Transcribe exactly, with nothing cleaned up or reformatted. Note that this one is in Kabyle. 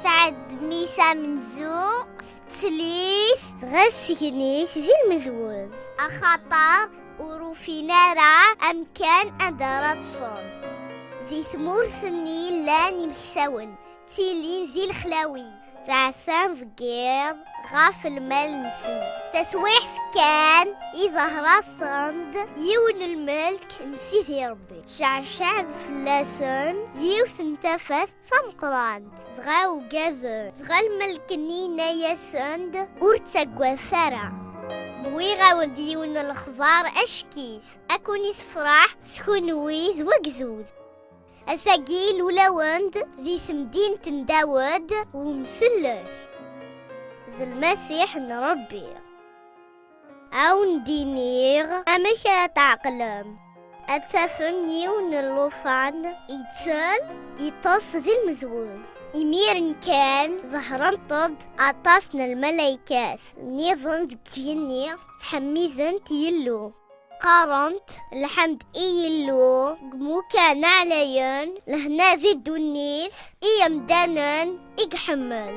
Sɛed mmi-s amenzu, tettlit, dɣa sgen-it di lmedwed. Axaṭer ur ufin ara amkan anda ara ṭṭsen. Di tmurt-nni llan imeksawen, ttilin di lexlawi, ttɛassan deg yiḍ ɣef lmal-nsen. Taswiɛt kan, iḍher-asen-d yiwen n lmelk n Sidi Ṛebbi. Ceɛceɛ-d fell-asen yiwet n tafat d tameqqrant, dɣa ugaden. Dɣa lmelk-nni yenna-yasen-d: "Ur ttaggadet ara. Wwiɣ-awen-d yiwen n lexbar acek-it, ad ken-issefreḥ s kunwi d wagdud. Ass-agi ilul-awen-d di temdint n Dawed umsellek, d Lmasiḥ n Ṛebbi. Ad wen-d-iniɣ amek ara tɛeqlem. Ad tafem yiwen n llufan ittel, iṭṭes di lmedwed." Imiren kan, ḍehrent-d aṭas n lmalaykat nniḍen deg igenni, ttḥemmident Yillu, qqarent: "Lḥemd i Yillu deg imukan ɛlayen, lehna di ddunit i yemdanen i iḥemmel."